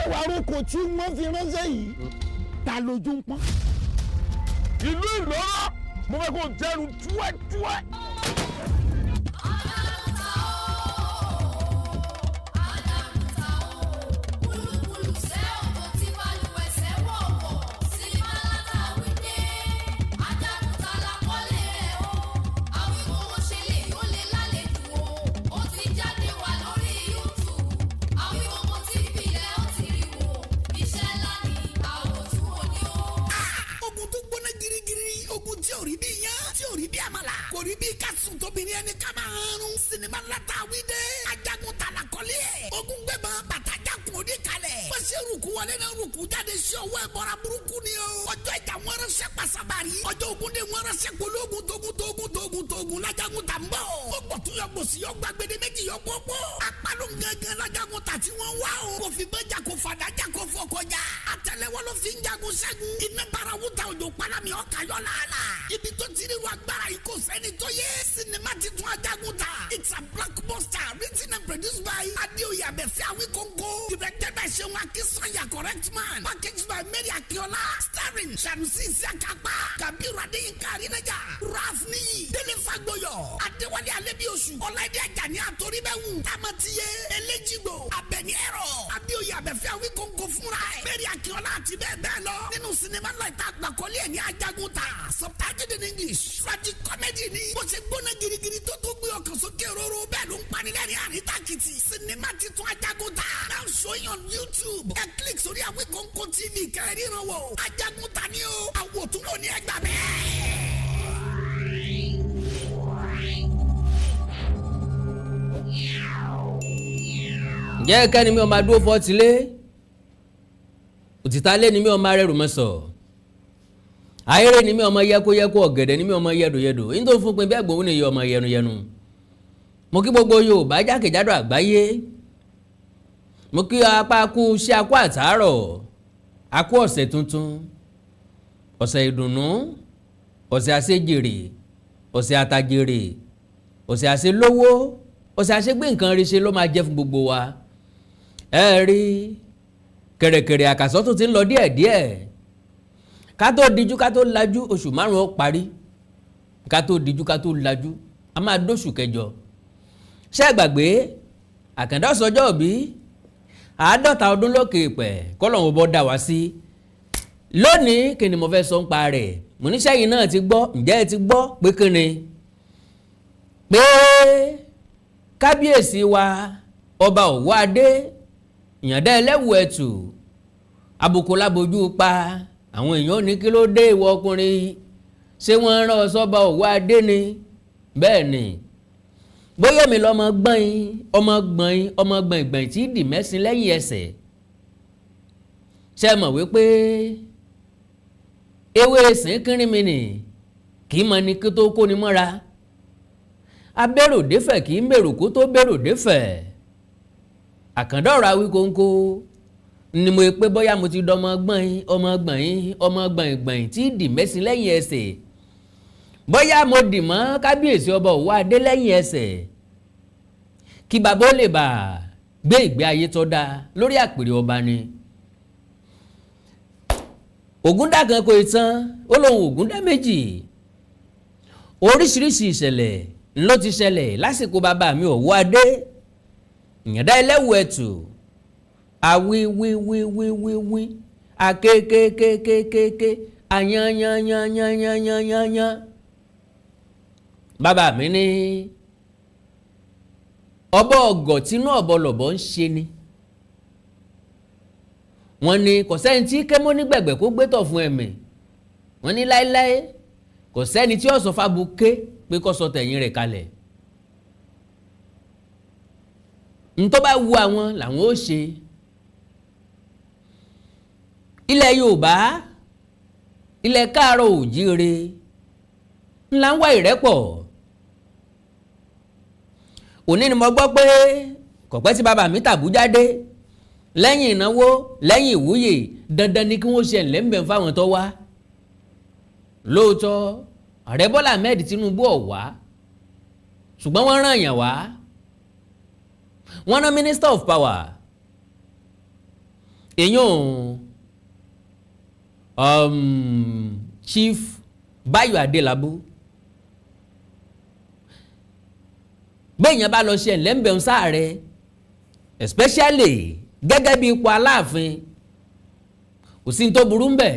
Ẹwà aróko tí wọ́n fi ránṣẹ́ yìí ta lójú ń pọ́n. Ìlú Ìlọ́rọ̀, mo fẹ́ kó jẹ́nu túẹ́túẹ́. Ogun tó gbóná girigiri, ogun tí ò rí bí iyán, tí ò rí bí àmàlà, kò rí bí kásùn tóbìnrin ẹni ká máa rún. Sinimá ńlá wí dé, Ajagun ta la kọ́lé ẹ̀. Ogun gbẹ̀bọ̀n bàtàjà kun òní kalẹ̀. Wọ́n ṣe rúkú wọlé náà, rúkú jáde sí ọwọ́ ẹ̀ bọ́ra burúkú ni o. Ọjọ́ ìjà wọn ránṣẹ́ pàṣàbàrí, ọjọ́ ogun de wọn ránṣẹ́ pológun togun togun togun togun. Lajagun ta ń bọ̀. Ó gbọ̀ tún yọ gbòsì yọ gbàgbede méjì yọ gbogbo. Apaló gangan lajagun ta tí wọ́n wá o. Kò fi bẹ́ẹ̀ jà, kò fàdá jà, kò fọkọ jà. Àtẹ́lẹwọ́ ló fi ń jagun ṣẹ́gun. Iná bara wuta, òjò palami ọkà yọ làálà. Ibi tó ti rí wa agbára yìí, kò sẹ́ni tó yẹ. Sinimá titun Ajagun Ta. It's a blockbuster written and produced by Adeoye Abẹ́fẹ́ Awikonko. Directed by Seun Akínsanya, correct man. Packaged by Mary Akiola. Starring Sanusi Isiakapa, Kabiru Adeyinka Arinaja, Ralph Niyi, Dele Fagboyo, Adéwálé Alebiosu, Ọláìdé Ajani Àtòríbẹ̀wù, Tamatiye, Elejigbo, Abẹni Ẹ̀rọ, Adeoye Abẹ́fẹ́ Awikonko fúnra ẹ̀, Mary Akiola àti bẹ́ẹ̀ bẹ́ẹ̀ lọ. Nínú sinimá náà ìta àgbàkọ́lé ẹ̀ ní Ajagun Ta. Subtitled in English. Tragic comedy ni. Bó ṣe gbóná girigiri tó tó gbé ọkàn sókè róró, bẹ́ẹ̀ ló ń panilẹ́rìn àríntàkìtì. Sinimá titun Ajagun Ta. Now showing on YouTube. Ẹ click sórí Awikonko TV kẹrin wò. Ajagun Ta ni o. Àwòtúnwò ní ẹgbàá bẹ́ẹ̀. Ǹjẹ́ kẹ́ni mi ọmọ adúró fọ́ tilé òtítà lé ni mi ọmọ arẹ́rù mọ́sọ̀ ayére ni mi ọmọ yẹkóyẹkó ọ̀gẹ̀dẹ̀ ni mi ọmọ yẹdòyẹdò ní tó fún pin bí ẹ̀gbọ́n ní ọmọ yẹnuyẹnu. Mo kí gbogbo Yorùbá jákèjádò àgbáyé. Mo kí apá kú sí akú àtàárọ̀, akú ọ̀sẹ̀ tuntun, ọ̀sẹ̀ ìdùnnú, ọ̀sẹ̀ àṣejèrè, ọ̀sẹ̀ àtàjèrè, ọ̀sẹ̀ àṣelówó, ọ̀sẹ̀ àṣegbé nǹkan rí ṣe ló máa jẹ́ fún gbogbo wa. Ẹ rí kẹ̀rẹ̀kẹ̀rẹ̀ àkàsọ́ tó ti ń lọ díẹ̀díẹ̀. Ká tó dijú, ká tó lajú, oṣù 5 ó parí. Ká tó dijú, ká tó lajú, a máa dóṣù kẹjọ. Ṣé ẹ gbàgbé Àkàndá sọjọ́ òbí 50 ọdún lókè pẹ̀ kọ́lọ́hún bọ́ dà wá sí lónìí? Kí ni mo fẹ́ sọ ń pa rẹ̀? Mo ní sẹ́yìn náà ti gbọ́. Ǹjẹ́ ẹ ti gbọ́ pé kí ni pé kábíyèsí wa, Ọba Ọ̀wọ́adé Ìyàndá Ẹlẹ́wù Ẹ̀tù, àbùkù lábojú pa àwọn èèyàn ní kí ló dé ìwọ ọkùnrin? Ṣé wọ́n rán ọ sọ́ba Ọ̀wọ́adé ni? Bẹ́ẹ̀ ni, bóyá mi lọ́mọ gbọ́n, ọmọ gbọ́n, ọmọ gbọ̀n ìgbọ̀n tí dì mẹ́sìn lẹ́yìn ẹsẹ̀. Ṣe mọ̀ wípé ewé sìn kínrín mi nì kì í mọ ni kí tó kó ni mọ́ra, abẹ́rò défẹ̀ kì í mèrò kó tó bẹ̀rò défẹ̀. Àkàndá ọ̀rọ̀ Awíkóńkó ni mo pé bóyá mo ti dọmọ gbọ̀n, ọmọ gbọ̀n, ọmọ gbọ̀n ìgbọ̀n tí dì mẹ́sìn lẹ́yìn ẹsẹ̀, bóyá mo dì mọ́ kábíyèsí Ọba Ọ̀wọ́adé lẹ́yìn ẹsẹ̀ kí bàbá ó lè bà gbé ìgbé ayé tó dáa lórí àpèrè ọba ni. Ògúndà kan kò tán, ó lóun ògúndà méjì. Oríṣiríṣi ìṣẹ̀lẹ̀ ló ti ṣẹlẹ̀ lásìkò bàbá mi Ọ̀wọ́adé Ìyàndá Ẹlẹ́wù Ẹ̀tù. Àwíwíwíwíwí, àkékékékékéké, àyányányányányányányán. Bàbá mi ní ọbọ̀ ọgọ̀ tínú ọ̀bọ lọ̀bọ̀ ń ṣe ni. Wọ́n ní kò sẹ́ni tí kémó nígbẹ̀gbẹ̀ kó gbé tọ̀ fún ẹ̀mí. Wọ́n ní láéláé, kò sẹ́ni tí ó sọ fábuké pé kó sọ tẹ̀yìn rẹ̀ kalẹ̀. Ntọ́ bá wu àwọn làwọn ó ṣe. Ilẹ̀ Yorùbá, ilẹ̀ káàárọ̀ òjíire ńlá ń wá ìrẹ́pọ̀. Òní ni mo gbọ́ pé kọ̀pẹ́ tí bàbá mi tàbújá dé lẹ́yìn ìnáwó, lẹ́yìn ìwúyè, dandan ni kí wọ́n ṣe ẹ̀lẹ́mbẹ̀ fáwọn tó wá. Lóòótọ́, Ààrẹ Bọ́lá Ahmed Tinubu ò wá, ṣùgbọ́n wọ́n rán èèyàn wá. Wọ́n rán Minister of Power. Èyàn Chief Báyọ̀ Adélábù, gbẹ̀yìn bá lọ ṣe ẹ̀lẹ́mbẹ̀ún sáàrẹ̀, especially gẹ́gẹ́ bí ipò Aláàfin, kò sí ní tó burú ń bẹ̀.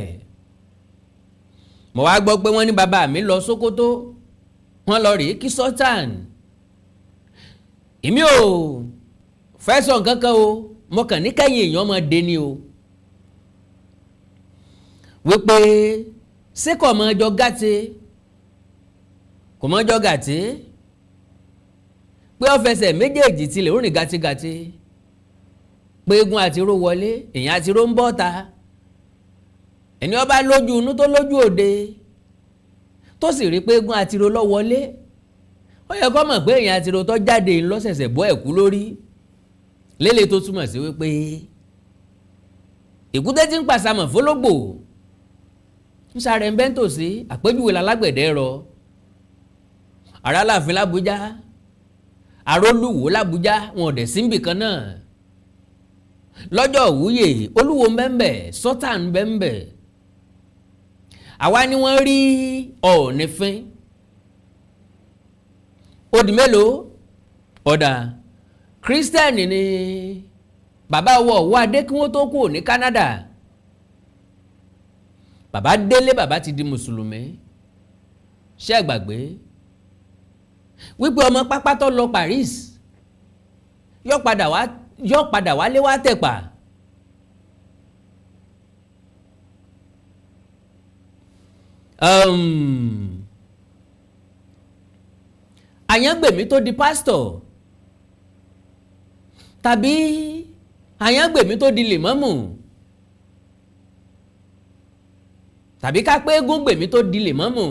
Mo wá gbọ́ pé wọ́n ní bàbá mi lọ Sókótó, wọ́n lọ rèé kí Sultan. Èmi ò fẹ́ sọ nǹkan kan o, mo kàn ní kẹ́yìn èèyàn máa dé ni o, wípé ṣé kò mọ ọjọ́ gàtè, kò mọ ọjọ́ gàtè pé ó fẹsẹ̀ méjèèjì tilẹ̀ ó rìn gàtìgàtì, pé eégún àtiró wọlé, èèyàn àtiró ń bọ́ ta. Ẹni ó bá lójú inú tó lójú òde tó sì rí pé eégún àtiró lọ wọlé, ó yẹ kó mọ̀ pé èèyàn àtiró tó jáde ńlọ́sẹ̀sẹ̀ bọ́ ẹ̀kú lórí lélẹ̀, tó túmọ̀ sí wípé èkúté tí ń pàṣàmọ̀ fọlọ́gbò ń sáré ń bẹ́ ń tòsí. Àpéjúwe lálágbẹ̀dẹ rọ ará láàfin l'Ábújá, arólúwo l'Ábújá, wọn ò dẹ̀ síbì kan náà. Lọ́jọ́ òwúyè, Olúwo mbẹ́mbẹ́, Sultan mbẹ́mbẹ́. Àwa ni wọ́n rí Ọọ̀ni fín. Ó di mélòó? Ọ̀dà Kírísítẹ́nì ni bàbá wọ ọ̀wọ́ adé kí wọ́n tó kú ní Canada. Bàbá délé, bàbá ti di mùsùlùmí. Ṣé ẹ gbàgbé wípé ọmọ pápá tó lọ Paris yọ padà wálé wá tẹ̀pà? Àyàngbèmí tó di pásítọ̀ tàbí Àyàngbèmí tó di lèmọ́mù tàbí ká pé Égúngbèmí tó di lèmọ́mù,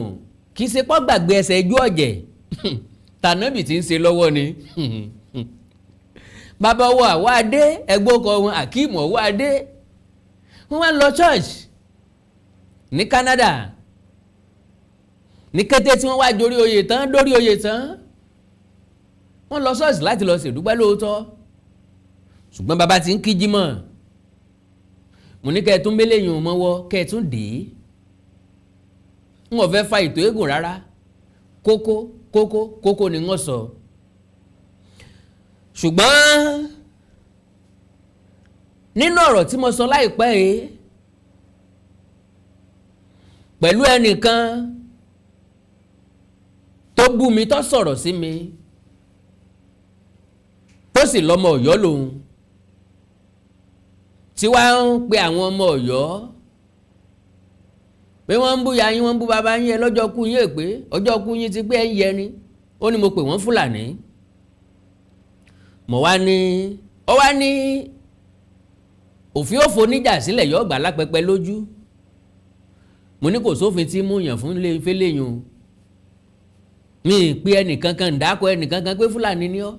kì í ṣe pọ́ gbàgbé ẹsẹ̀ ẹjú ọ̀jẹ̀ tànàbì tí ń ṣe lọ́wọ́ ni. Bàbá wa àwa adé ẹgbẹ́ ọkọ̀ wọn, Akeem ọwọ́ adé, wọ́n wá lọ church ní Canada. Ní kété tí wọ́n wá jorí oyè tán, dórí oyè tán, wọ́n lọ ṣọ́ọ̀ṣì láti lọ ṣèdúpẹ́ lóòótọ́, ṣùgbọ́n bàbá ti ń kí jímọ̀. Mo ní kẹ́ ẹ tún mélé yùn mọ́wọ́, kẹ́ ẹ tún dé. N ò fẹ́ fa ètò eégún rárá. Kókó kókó kókó ni wọ́n sọ, ṣùgbọ́n nínú ọ̀rọ̀ tí mo sọ láìpẹ́ yìí pẹ̀lú ẹnìkan tó bú mi, tó sọ̀rọ̀ sí mi, tó sì lọ́mọ Ọ̀yọ́ lòun, tí wàá ń pe àwọn ọmọ Ọ̀yọ́ pé wọ́n ń bú ya yín, wọ́n ń bú bàbá yín, ẹ lọ́jọ́ kú yín, èpè ọjọ́ kú yín ti pé ẹ ń yẹni. Ó ní mo pè wọ́n Fúlàní. Mo wá ní, ó wá ní òfin òfò níjà sílẹ̀ yọ gbà lápẹpẹ lójú. Mo ní kò sófin tí mú yàn fún fẹlẹ́yìn. Mi pé ẹnìkankan ń dákọ ẹnìkankan pé Fúlàní ni ọ́.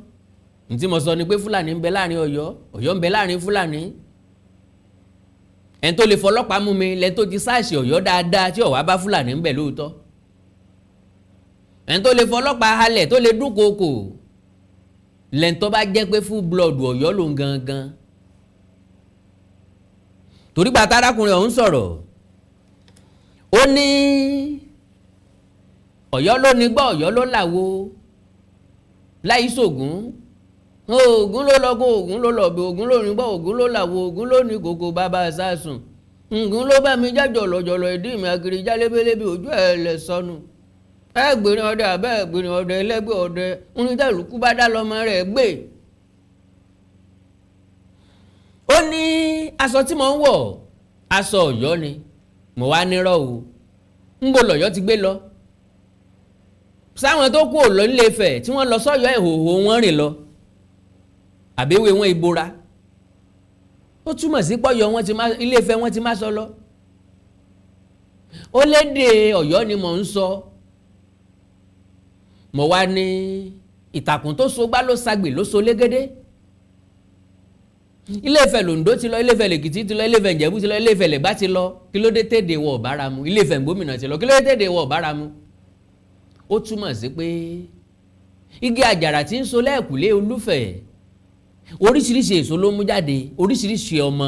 Ntí mo sọ ni pé Fúlàní ń bẹ láàrin Ọ̀yọ́, Ọ̀yọ́ ń bẹ láàrin Fúlàní. Ẹni tó lè fọlọ́pàá mú mi lẹ́ni tó ti sáàsì Ọ̀yọ́ dáadáa tí ó wá bá Fúlàní ń bẹ lóòótọ́. Ẹni tó lè fọlọ́pàá halẹ̀, tó lè dúnkookò, lẹ́ni tó bá jẹ́ pé full blood Ọ̀yọ́ lòun gangan. Torí gbàtà arákùnrin ọ̀hún sọ̀rọ̀, ó ní Ọ̀yọ́ ló ní gbọ́, Ọ̀yọ́ ló làwo, láì sògùn, Ògún ló lọ kó, Ògún ló lọ bí, Ògún ló ní gbọ́, Ògún ló làwo, Ògún ló ní kókó bàbá sásùn, Ògún ló bá mi jájọ lọ́jọ́lọ́, ìdí mi akiri já lébélébé, ojú ẹ̀ lẹ̀ sọnù, ẹgbẹ̀rin ọdẹ àbẹ́ ẹgbẹ̀rin ọdẹ, ẹlẹ́gbẹ̀ ọdẹ onídàlùkú bá dá lọ́mọ rẹ̀ gbé. Ó ní aṣọ tí mo ń wọ̀, aṣọ Ọ̀yọ́ ni. Mo wá nírọ̀ o, ń bo lọ̀yọ́ ti gbé lọ sáwọn tó kú òlò nílé Ifẹ̀ tí wọ́n lọ sọ́yọ́, ìhòòhò wọn rìn lọ àbẹ̀wé wọn ìbora. Ó túmọ̀ sí pọ́yọ́ wọn ti má Ilé Ifẹ̀ wọn ti má sọ lọ. Ó lédè Ọ̀yọ́ ni mò ń sọ. Mo wá ní ìtàkùn tó so gbá ló sagbè ló so légédé. Ilé Ifẹ̀ lòǹdó ti lọ, Ilé Ifẹ̀ lèkìtì ti lọ, Ilé Ifẹ̀ Ìjẹ̀bú ti lọ, Ilé Ifẹ̀ lẹ̀gbá ti lọ. Kí ló dé tèdè wọ̀ bára mu? Ilé Ifẹ̀ gómìnà ti lọ, kí ló dé tèdè wọ̀ bára mu? Ó túmọ̀ sí pé igi àjàrà tí ń so lẹ́ẹ̀kúlé Olúfẹ̀, oríṣiríṣi èso ló mú jáde, oríṣiríṣi ọmọ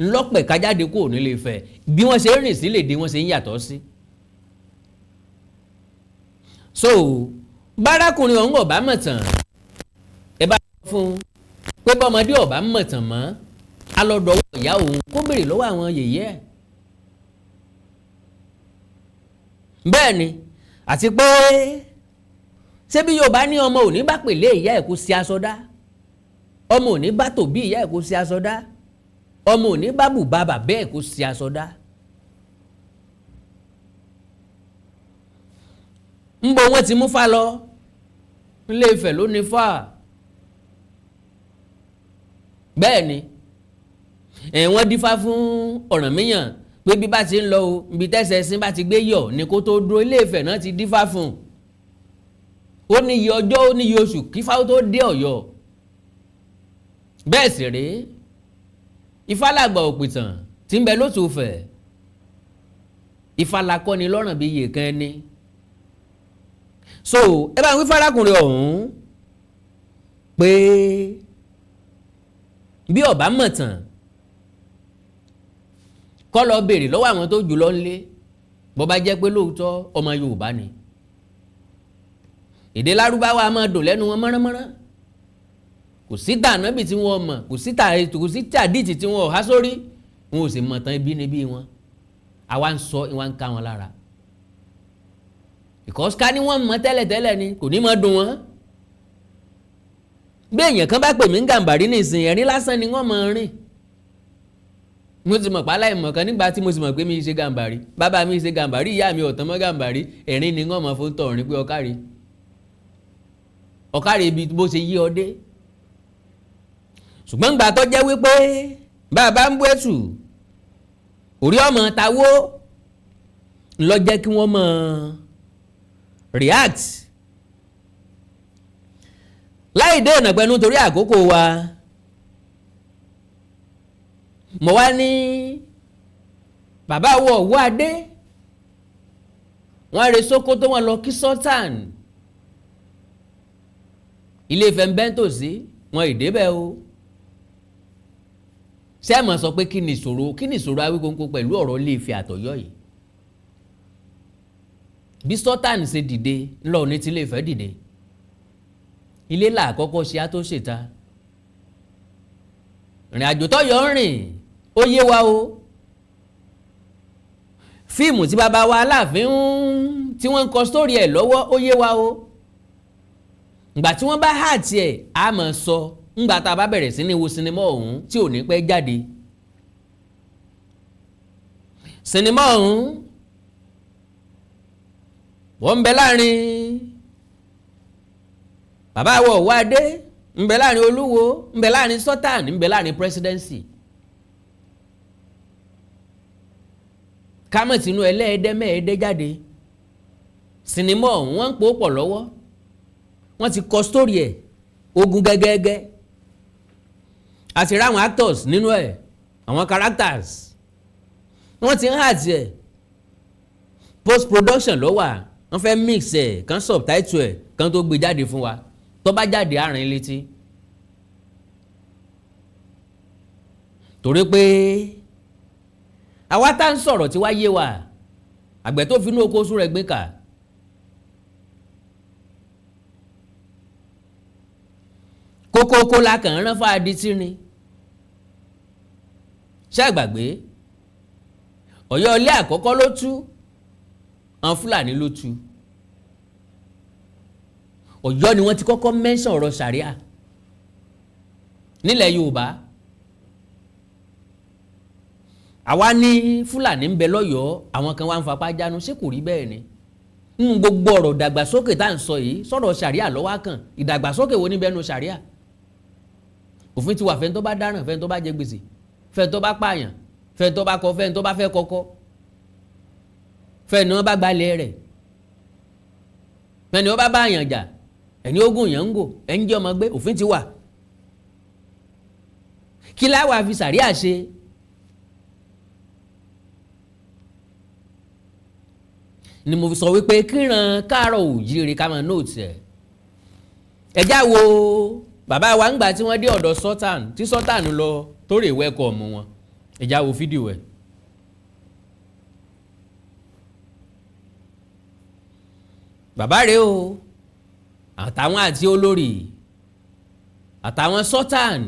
Ńlọ́pẹ̀ kájáde kúrò nílé Ifẹ̀, bí wọ́n ṣe ń rìn sí lèdè wọ́n ṣe ń yàtọ̀ sí. So bárakùnrin ọ̀hún ọ̀bá mọ̀ tán, ẹ bá fún un pé bọ́mọdé ọ̀bá mọ̀ tán mọ́ alọ́dọ̀wọ́ ìyá òun kó béèrè lọ́wọ́ àwọn yèyé ẹ̀. Bẹ́ẹ̀ ni, àti pé ṣé bí Yorùbá ní ọmọ òní bá pèlé ìyá ẹ̀ kó sí aṣọ dá, ọmọ òní bá tòbí ìyá ẹ̀ kó sí aṣọ dá, ọmọ òní bá bùbá bàbá ẹ̀ kó sí aṣọ dá. Ń bọ̀ wọ́n ti mú fá lọ Ilé Ifẹ̀ ló ní fá. Bẹ́ẹ̀ ni wọ́n dífá fún Ọ̀rànmíyàn pé bí bá ti ń lọ o, ibi tẹ́sẹ̀ ẹṣin bá ti gbé yọ̀ ni kó tó dúró. Ilé Ifẹ̀ náà ti dífá fún un, ó ní iye ọjọ́, ó ní iye oṣù kí fáwọn tó dé Ọ̀yọ́. Bẹ́ẹ̀ sì rèé, Ifá làgbà òpìtàn tí ń bẹ lótùúfẹ̀, Ifá la kọ́ni lọ́rùn bí iye kan ẹni. So ẹ bá ń wí fárákùnrin ọ̀hún pé bí ọ̀bá mọ̀ tán kó lọ béèrè lọ́wọ́ àwọn tó jù lọ ńlé, bó bá jẹ́ pé lóòótọ́ ọmọ Yorùbá ni. Èdè Lárúbáwá máa dùn lẹ́nu wọn mọ́ránmọ́rán, kò sí tànábì tí wọ́n mọ̀, kò sí tàdíìtì tí wọ́n há sórí, wọn ò sì mọ̀ tán ibi níbí wọn. Àwa ń sọ ìwà ń ká wọn lára, because ká ní wọ́n mọ̀ tẹ́lẹ̀tẹ́lẹ̀ ni kò ní mọ̀ dùn wọ́n. Bí èèyàn kan bá pè mí ń Gàmbàrí nísìnyí, ẹ̀rín lásán ni wọ́n mọ̀ rìn. Mo ti mọ̀ pálá ìmọ̀ kan nígbà tí mo sì mọ̀ pé mi ṣe Gàmbàrí, bàbá mi ṣe Gàmbàrí, ìyá mi ọ̀tán mọ́ Gàmbàrí, ẹ̀rín ni wọ́n mọ̀ fún tọ̀rín pé ọ̀kárí ọ̀kárí ibi bó ṣe yí ọ dé. Ṣùgbọ́n gbà tó jẹ́ wípé bàbá ń bú ẹ̀tù orí ọmọ tawó ńlọ jẹ́ kí wọ́n mọ̀ react láì dé ọ̀nà pẹ̀lú torí àkókò wa. Mo wá ní bàbá wọ ọ̀wọ́ adé wọ́n rè Sókótó, wọ́n lọ kí Sultan Ilé Ifẹ̀ ń bẹ́ tòsí wọn ìdébẹ̀ o. Ṣé ẹ mọ̀ sọ pé kí ni ìṣòro, kí ni ìṣòro Awíkonko pẹ̀lú ọ̀rọ̀ Ilé Ifẹ̀ àtọ̀yọ́ yìí? Bí Sultan ṣe dìde ńlọ ní ti Ilé Ifẹ̀ dìde, ilé là àkọ́kọ́ ṣe á tó ṣèta. Ìrìn àjò tọ́yọ̀ ń rìn ó yé wa o. Fíìmù tí bàbá wa Aláàfin tí wọ́n ń kọ sórí ẹ̀ lọ́wọ́ ó yé wa o. Ngbà tí wọ́n bá hà tiẹ̀ á mọ̀ sọ ngbà tá a bá bẹ̀rẹ̀ sí ní wo sinimá ọ̀hún tí ò ní pẹ́ jáde. Sinimá ọ̀hún wọ́n ń bẹ láàrin bàbá wọ̀ wá dé, ń bẹ láàrin Olúwo, ń bẹ láàrin Sultan, ń bẹ láàrin presidency. Kámọ̀tínú ẹlẹ́ẹ̀dẹ́ mẹ́ẹ̀ẹ́dẹ́ jáde. Sinimá ọ̀hún wọ́n ń pò pọ̀ lọ́wọ́, wọ́n ti kọ sórí ẹ̀ ogun gẹ́gẹ́gẹ́, àti ráwọn actors nínú ẹ̀, àwọn characters wọ́n ti ń hàtì ẹ̀. Post production ló wà, wọ́n fẹ́ mix ẹ̀ kan subtitle ẹ̀ kan tó gbé jáde fún wa. Tó bá jáde àárín létí, torí pé àwa tá ń sọ̀rọ̀ tí wá yé wa, àgbẹ̀ tó finú oko sún rẹ̀ gbé kà. Kókókó la kàn rán fáadí tí ni ṣàgbàgbé Ọ̀yọ́ ilé àkọ́kọ́ ló tú, àwọn Fúlàní ló tú. Ọ̀yọ́ ni wọ́n ti kọ́kọ́ mẹ́sàn ọ̀rọ̀ sàríà nílẹ̀ Yorùbá. Àwa ní Fúlàní ń bẹ lọ́yọ̀ọ́, àwọn kan wá ń fapá jánu, ṣé kò rí bẹ́ẹ̀ ni? Nínú gbogbo ọ̀rọ̀ ìdàgbàsókè tá à ń sọ yìí, sọ̀rọ̀ sàríà lọ́wọ́ kàn. Ìdàgbàsókè wo níbẹ̀ nu sàríà? Òfin ti wà fẹ́ni tó bá dáràn, fẹ́ni tó bá jẹ gbèsè, fẹ́ni tó bá pààyàn, fẹ́ni tó bá kọ, fẹ́ni tó bá fẹ́ kọ́kọ́, fẹ́ni wọ́n bá gbalẹ̀ rẹ̀, fẹ́ni wọ́n bá bá àyàn jà, ẹni ogun yẹn ń gò, ẹni jẹ́ ọmọ gbé, òfin ti wà. Kí láwa fi sàríà ṣe? Ni mo fi sọ wípé kíran káàárọ̀ òjíire ká máa nóòtì ẹ̀. Ẹ̀já wo bàbá wa ń gbà tí wọ́n dé ọ̀dọ̀ Sultan, tí Sultan lọ tó rè wẹ́kọ̀ ọ̀mù wọn Ẹ já wo fídíò ẹ̀. Bàbá rèé o, àtàwọn àti olórí àtàwọn sultan,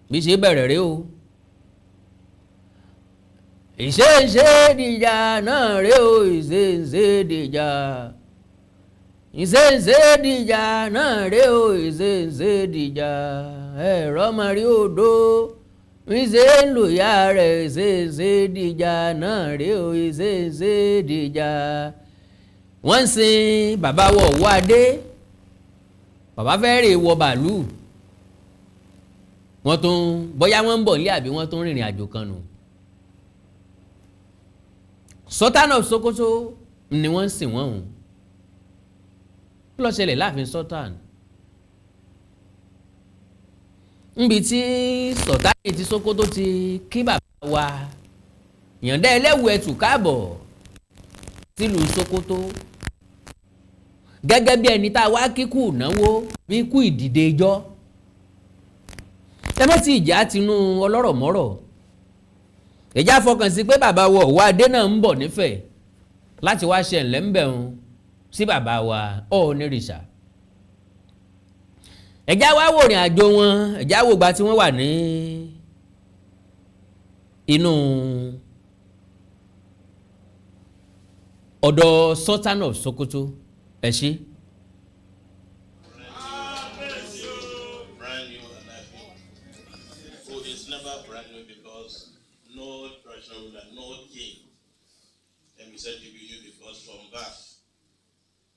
bí ṣe bẹ̀rẹ̀ rèé o. Ìṣeéṣe dìjà náà rèé o, ìṣeéṣe dìjà, ìṣeéṣe dìjà náà rèé o, ìṣeéṣe dìjà. Ẹ̀rọ mọ̀rí odò ìṣe ń lò ya rẹ̀, ìṣeéṣe dìjà náà rèé o, ìṣeéṣe dìjà. Wọ́n ń sin bàbá wọ ọ̀wọ́ adé, bàbá fẹ́ rè wọ bàálù, wọ́n tún bóyá wọ́n ń bọ̀ nílé àbí wọ́n tún rìnrìn àjò kan nù. Sultan of Sokoto ni wọ́n ń sìn wọ́n o. Kí ló ṣẹlẹ̀ láàfin Sultan? Nbi tí Sultan ti Sokoto ti kí bàbá wa Ìyàndá Ẹlẹ́wù Ẹtù káàbọ̀ sílùú Sokoto gẹ́gẹ́ bí ẹni tá a wá kíkú náwó bí kú ìdìde ijọ́. Ẹ má ti ìjà tinú ọlọ́rọ̀ mọ́rọ̀, ìjà fọkàn sí pé bàbá wa Ọ̀wọ́ adé náà ń bọ̀ nífẹ̀ẹ́ láti wá ṣe ńlẹ́ ńbẹ̀hún sí bàbá wa Ọọ̀nìrìṣà. Ẹ̀já wá wò rìn àjò wọn, ẹ̀já wò gba tí wọ́n wà ní inú ọ̀dọ̀ Sultan of Sokoto. Ẹ ṣé. Brand new Alaafin, who is never brand new because no traditional ruler, no king can be said to be new, because from birth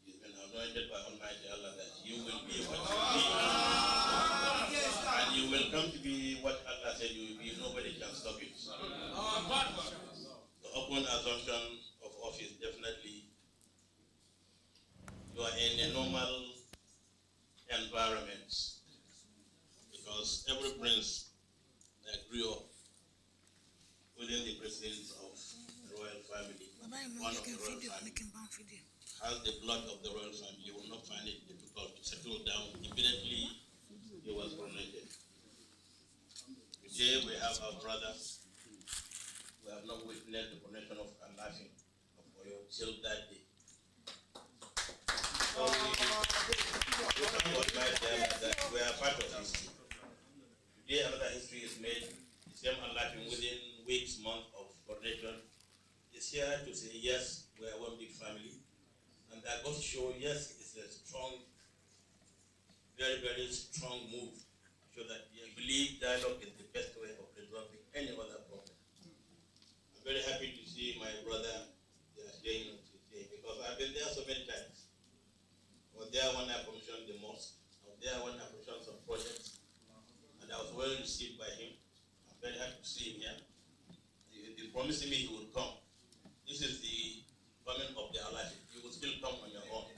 he's been anointed by Almighty Allah that you will be what you be. And you will come to be what Allah said you will be. Nobody can stop it. The open assumption of office, definitely you are in a normal environment, because every prince that grew up within the precincts of the royal family, one of the royal family, has the blood of the royal family, you will not find it difficult to settle down immediately he was coronated. Today we have our brother. We have not witnessed the coronation of Alaafin of Oyo till that day. So we thank Almighty Allah that we are part of history. Today another history is made. The same Alaafin within weeks, months of coronation is here to say yes, we are one big family. And that goes to show, yes, it's a strong, very, very strong move, so that we believe dialogue is the best way of resolving any other problem. I'm very happy to see my brother Jane today, because I've been there so many times. I was there when I commissioned the mosque. I was there when I commissioned some projects, and I was well received by him. I'm very happy to see him here. He's been promising me he would come. This is the coming of the Alaafin. You will still come on your own.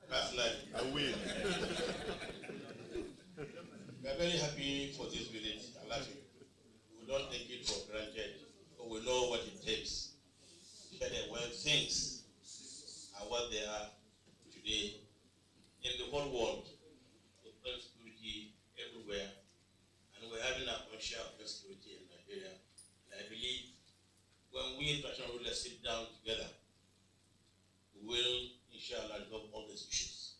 Personally, I will. We are very happy for this village, Alaafin. We don't take it for granted, but we know what it takes. Well, things are what they are today in the whole world, with insecurity everywhere, and we're having our own share of insecurity in Nigeria. And I believe when we traditional rulers sit down together, we will, inshallah, resolve all these issues.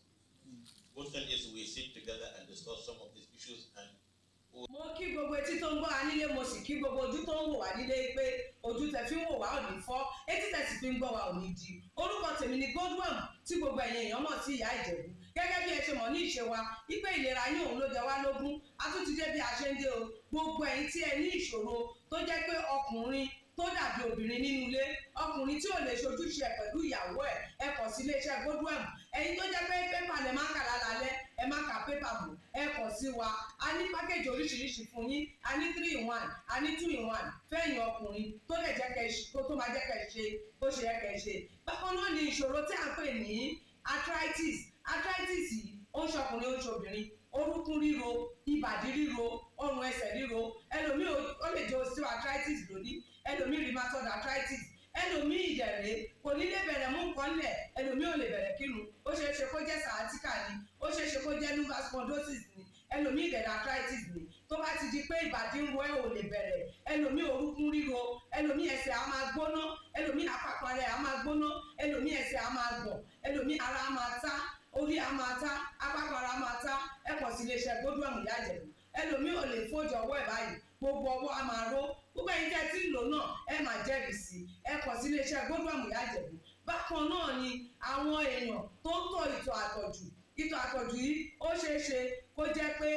Good thing is we sit together and discuss some of these issues and Mo kí gbogbo etí tó ń gbọ́ wa nílé, mo sì kí gbogbo ojú tó ń wò wá nílé pé ojú tẹ fi ń wò wá ò ní fọ́, etí tẹ sì fi ń gbọ́ wa ò ní di. Orúkọ tèmi ni Godwin, tí gbogbo ẹ̀yin èèyàn mọ̀ sí Ìyá Ìjẹ̀bú. Gẹ́gẹ́ bí ẹ ṣe mọ̀ ní ìṣe wa wípé ìlera yín òun ló jẹ wá lógún, a tún ti dé bí a ṣe ń dé o. Gbogbo ẹ̀yin tí ẹ ní ìṣòro tó jẹ́ pé ọkùnrin tó dàbí obìnrin nínú ilé, ọkùnrin tí ò lè ṣojúṣe ẹ pẹ̀lú ìyàwó ẹ̀, ẹ kàn sí iléeṣẹ́ Godwin. Ẹ̀yin tó jẹ́ pé pépà lẹ máa ń kà lálálẹ́, ẹ má ka pépà mọ́, ẹ kàn sí wa. A ní package oríṣiríṣi fún yín. A ní 3 in 1, a ní 2 in 1 fẹ́yìn ọkùnrin tó lè jẹ́ kẹ́ ṣe tó máa jẹ́ kẹ́ ṣe bó ṣe yẹ kẹ́ ṣe. Bákan náà ni ìṣòro tí à ń pè ní arthritis. Arthritis yìí, ó ń ṣọkùnrin, ó ń ṣobìnrin. Orúnkún ríro, ìbàdí ríro, ọrùn ẹsẹ̀ ríro. Ẹlòmíì ó lè jẹ́ osteoarthritis lónìí, ẹlòmíì rheumatoid arthritis, ẹlòmíì ìdẹ̀rẹ̀ kò ní lè bẹ̀rẹ̀ mú nǹkan lẹ̀, ẹlòmíì ò lè bẹ̀rẹ̀ kírun. Ó ṣeé ṣe kó jẹ́ sciatica ni, ó ṣeé ṣe kó jẹ́ lumbar spondylosis ni. Ẹlòmíì ìdẹ̀rẹ̀ arthritis ni, tó bá ti di pé ìbàdí ń wọ ẹ̀, ò lè bẹ̀rẹ̀. Ẹlòmíì, orúkún ríro. Ẹlòmíì, ẹsẹ̀ á máa gbóná. Ẹlòmíì, àpapọ̀ rẹ̀ á máa gbóná. Ẹlòmíì, ẹsẹ̀ á máa gbọ̀n. Ẹlòmíì, ara á máa ta, orí á máa ta, apákan ara á máa ta. Ẹ kàn sí iléeṣẹ́ Godwin Ìyá Ìjẹ̀bú. Ẹlòmíì ò lè fójú ọwọ́ ẹ̀ báyìí, gbogbo ọwọ́ á máa ró. Gbogbo ẹ̀yin tẹ́ ẹ ti ń lò náà, ẹ máa jẹ́rìí sí i. Ẹ kàn sí iléeṣẹ́ Godwin Ìyá Ìjẹ̀bú. Bákan náà ni àwọn èèyàn tó ń tọ̀ ìtọ̀ àtọ̀jù. Ìtọ̀ àtọ̀jù yìí, ó ṣeé ṣe kó jẹ́ pé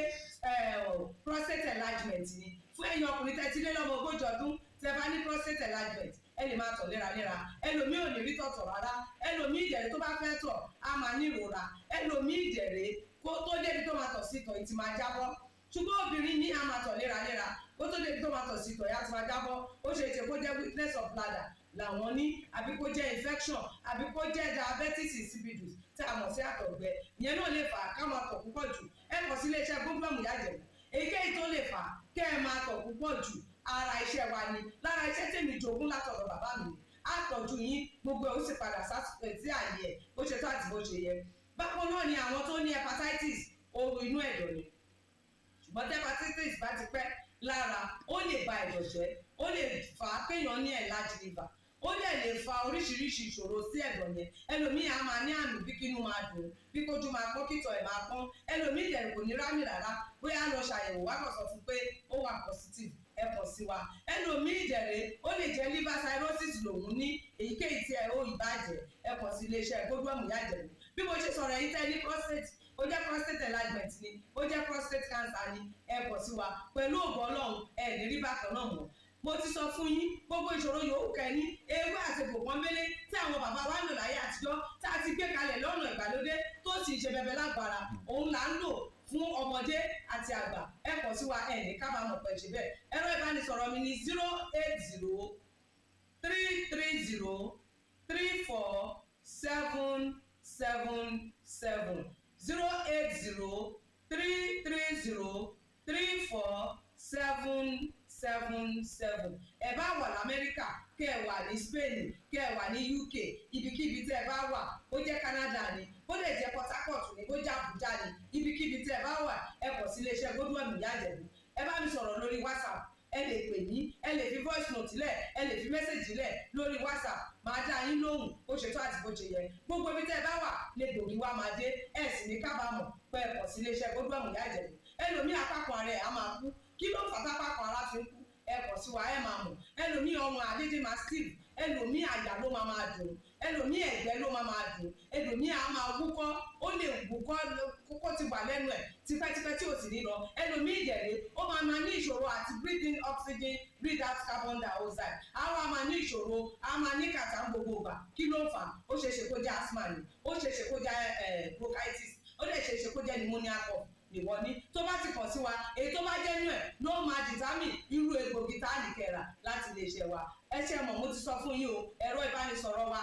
prostate enlargement ni. Fún ẹ̀yin ọkùnrin tẹ́ ti lé lọ́mọ 40 ọdún, tẹ́ bá ní prostate enlargement, ẹ lè máa tọ̀ léraléra. Ẹlòmíì ò ní rí tọ̀tọ̀ rárá. Ẹlòmíì ìdẹ̀rẹ̀, tó bá fẹ́ tọ̀, á máa ní ìrora. Ẹlòmíì ìdẹ̀rẹ̀, kó tó débi tó máa tọ̀ sí, ìtọ̀ yìí ti máa jábọ́. Ṣùgbọ́n obìnrin ní, á máa tọ̀ léraléra, kó tó débi tó máa tọ̀ sí, ìtọ̀ yìí á ti máa jábọ́. Ó ṣe é ṣe kó jẹ́ weakness of bladder làwọn ní, àbí kó jẹ́ infection, àbí kó jẹ́ diabetes insipidus tí a mọ̀ sí àtọ̀gbẹ. Ìyẹn náà lè fà á ká máa tọ̀ púpọ̀ jù. Ẹ kàn sí iléeṣẹ́ Godwin Ìyá Ìjẹ̀bú. Èyíkéyìí tó lè fà á kẹ́ ẹ máa tọ̀ púpọ̀ jù, ara iṣẹ́ wa ni. Lára iṣẹ́ tèmi jogún látọ̀dọ̀ bàbá mi ni àtọ̀jú yín, gbogbo ẹ̀ ó sì padà sásìkò tí àyè ẹ̀ bó ṣe tó àti bó ṣe yẹ. Bákan náà ni àwọn tó ní hepatitis, ooru inú ẹ̀dọ̀ ni. Ṣùgbọ́n tí hepatitis bá ti pẹ́ lára, ó lè ba ẹ̀dọ̀ jẹ́, ó lè fà á kéèyàn ní enlarged liver, ó dẹ̀ lè fa oríṣiríṣi ìṣòro sí ẹ̀dọ̀ yẹn. Ẹlòmíì á máa ní àmì bí kínú máa dùn, bí kójú máa pọ́n, kítọ̀ ẹ̀ máa pọ́n. Ẹlòmíì dẹ̀ kò ní rámì rárá, bóyá lọ ṣàyẹ̀wò wá kàn sọ fún pé ó wà positive. Ẹ kàn sí wa. Ẹlòmíì dẹ̀rẹ̀, ó lè jẹ́ liver cirrhosis lòun ní. Èyíkéyìí tí ẹ ó ìbàjẹ́, ẹ kàn sí iléeṣẹ́ Godwin Ìyá Ìjẹ̀bú. Bí mo ṣe sọ̀rọ̀ yìí, tẹ́ ní prostate, ó jẹ́ prostate enlargement ni, ó jẹ́ prostate cancer ni, ẹ kàn sí wa. Pẹ̀lú ògo Ọlọ́run, ẹ ní rí bákan náà mọ́. Mo ti sọ fún yín, gbogbo ìṣòro yòówù kẹ́ni, ewé àti egbò pọ́nbélé tí àwọn bàbá wa ń lò láyé àtijọ́, tá a ti gbé kalẹ̀ lọ́nà ìgbàlódé, tó sì ń ṣe bẹbẹ lágbára, òun là ń lò fún ọmọdé àti àgbà. Ẹ kàn sí wa, ẹ ní kábàámọ̀ pẹ̀ ṣe bẹ́ẹ̀. Ẹ̀rọ ìbánisọ̀rọ̀ mi ní 08033034777, 08033034777. Ẹ bá wà lamẹ́ríkà, kẹ́ ẹ wà ní Spain, kẹ́ ẹ wà ní UK, ibikíbi tẹ́ ẹ bá wà, ó jẹ́ Canada ni, ó lè jẹ́ Port Harcourt ni, ó jẹ́ Abuja ni, ibikíbi tẹ́ ẹ bá wà, ẹ kàn sí iléeṣẹ́ Godwin Ìyá Ìjẹ̀bú. Ẹ bá mi sọ̀rọ̀ lórí WhatsApp, ẹ lè pè mí, ẹ lè fi voice note lẹ̀, ẹ lè fi message lẹ̀ lórí WhatsApp, máa dá yín lóhùn bó ṣe tó àti bó ṣe yẹ. Gbogbo ibi tẹ́ ẹ bá wà lè gbòógì wá máa dé, ẹ sì ní kábàámọ̀ pé ẹ kàn sí iléeṣẹ́ Godwin Ìyá Ìjẹ̀bú. Ẹlòmíì, apákan ara ẹ̀ á máa kú. Kí ló fà tápákan ara fi ń kú? Ẹ kàn sí wa, ẹ máa mọ̀. Ẹlòmíì, ọrùn àdédé máa stiff. Ẹlòmíì, àyà ló máa máa dùn. Ẹlòmíì, ẹ̀gbẹ́ ló máa máa dùn. Ẹlòmíì á máa wúkọ́, ó lè wúkọ́ kókó ti wà lẹ́nu ẹ̀ tipẹ́tipẹ́ tí ò sì ní lọ. Ẹlòmíì ìdẹ̀rẹ̀, ó máa máa ní ìṣòro àti breathe in oxygen, breathe out carbon dioxide. Á wá máa ní ìṣòro, á máa ní kàtà ń gbogbo ìgbà. Kí ló ń fà á? Ó ṣeé ṣe kó jẹ́ asthma ni, ó ṣeé ṣe kó jẹ́ bronchitis, ó lè ṣeé ṣe kó jẹ́ pneumonia cough nìwọ ní. Tó bá ti kàn sí wa, èyí tó bá jẹ́ nú ẹ̀ ló máa determine irú egbògi tá a lè kẹ̀rà láti lè ṣe wa. Ẹ ṣe mọ̀, mo ti sọ fún yín o. Ẹ̀rọ ìbánisọ̀rọ̀ wa,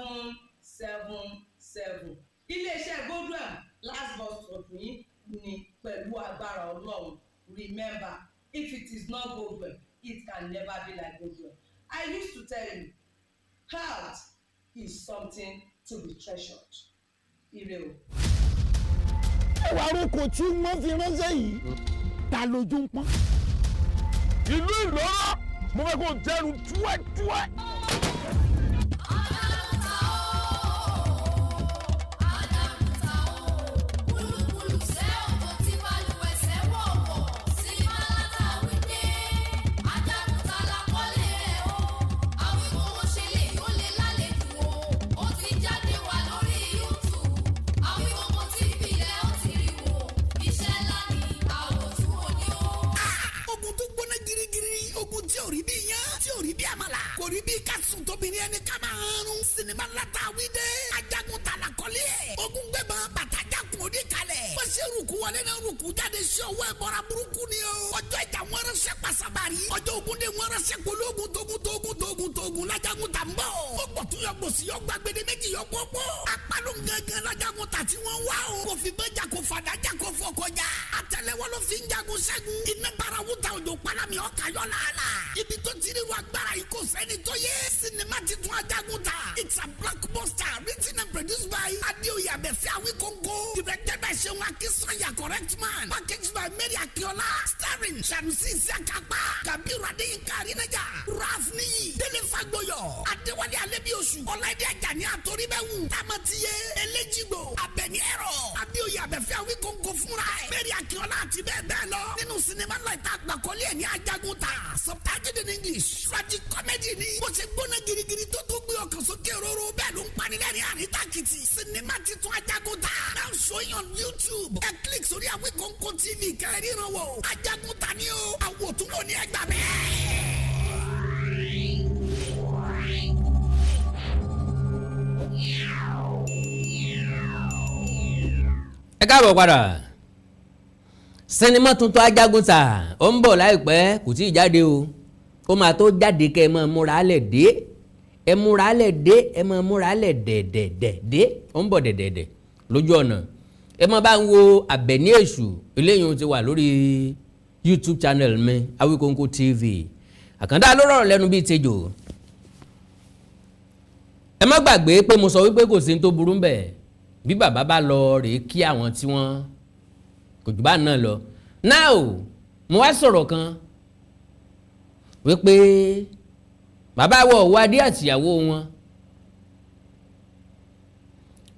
08033034777. Iléeṣẹ́ Godwin, last bus stop yín ni pẹ̀lú agbára Ọlọ́run. Remember, if it is not Godwin, it can never be like Godwin. I used to tell you, health is something to be treasured. Ire o. Ẹwà aróko tí wọ́n fi ránṣẹ́ yìí, ta lójú ń pọ́n? Ìlú Ìlọ́rọ̀, mo fẹ́ kó jẹ́nu túẹ́túẹ́. Adámúta o, Adámúta o, kúlúkúlù sẹ́ òjò tí balùwẹ̀ sẹ́ wọ̀wọ̀, sinimá látàwídé, Adámúta lákọ́lé rẹ̀ o, àwíkòwò ṣe lè yóò lè lálejò o, ó ti jáde wá lórí YouTube, Àwíkòwò TV lẹ́ ó ti rí wò, iṣẹ́ ńlá ni àwòtún òní o. Ogun tó gbóná girigiri, ogun tí ò rí bí iyán, tí ò rí bí àmàlà, kò rí bí kásùn tóbìnrin ẹni ká máa rún. Sinimá látàwí dé, Ajagun ta la kọ́lé ẹ̀. Ogun gbẹ̀bọ̀n bàtàjà kun òní kalẹ̀. Wọ́n ṣe rúkú wọlé náà, rúkú jáde sí ọwọ́ ẹ̀ bọ́ra burúkú ni o. Ọjọ́ ìjà wọn ránṣẹ́ pàṣàbàrí. Ọjọ́ ogun de wọn ránṣẹ́ pológun togun togun togun togun. Lajagun ta ń bọ̀. Ó gbọ̀ tún yọ gbòsì, yọ gbàgbede méjì, yọ gbogbo. Apálọ̀ gangan lajagun ta tí wọ́n wá o. Kò fi bẹ́jà, kò fàdájà, kò fọkọjà. Àtẹ́lẹwọ́ ló fi ń jagun ṣẹ́gun. Iná bara wuta, òjò palami, ọkà yọ làálà. Ibi tó ti rí wa agbára yìí, kò sẹ́ni tó yẹ. Sinimá titun Ajagun ta. It's a blockbuster written Awikonko, directed by Seun Akínsanya, correct man, packaged by Mary Akiola, starring Sanusi Isiakapa, Kabiru Adéyínká Arinaja, Ralph Niyi, Délé Fagboyọ, Adéwálé Alẹ́bíoṣù, Ọláìdé Àjàní Àtòríbẹ̀wù, Tamatiye, Eléjìgbò, Abẹ́ni Ẹ̀rọ, Abíoyè Abẹ́fẹ́ Awikonko fúnra ẹ̀, Mary Akiola àti bẹ́ẹ̀ bẹ́ẹ̀ lọ. Nínú sinimá ńlá ìta àgbàkọ́lé ẹ̀ ní Ajagunta, subtitled in English, tragic comedy ni. Bó ṣe gbóná girigiri tó tó gbé ọkàn sókè róró, bẹ́ẹ̀ ló ń panilẹ́rìn àríntàkìtì. Sinimá titun Ajagunta now showing on YouTube. Ẹ click sórí Awikonko TV kẹrin wò. Ajagunta ni o, àwòtúnwò ní ẹgbàá bẹ́ẹ̀. Ẹ káàbọ̀ padà. Sinimá tuntun Ajagunta ó ń bọ̀ láìpẹ́, kò tí ì jáde o, ó máa tó jáde. Kẹ́ ẹ máa múra lẹ̀ dé, ẹ múra lẹ̀ dé, ẹ máa múra lẹ̀ dẹ̀dẹ̀dẹ̀ dé. Ó ń bọ̀ dẹ̀dẹ̀dẹ̀ lójú ọ̀nà. Ẹ máa bá ń wo Àbẹ̀ní Èṣù, eléyìí ti wà lórí YouTube channel mi, Awikonko TV. Àkàndá ló rọrọ̀ lẹ́nu bíi tejò. Ẹ má gbàgbé pé mo sọ wípé kò sí ní tó burú ń bẹ̀ bí bàbá bá lọ rèé kí àwọn tí wọ́n kò jù bá náà lọ. Now, mo wá sọ̀rọ̀ kan wípé bàbá wọ Ọ̀wádìí àtìyàwó wọn,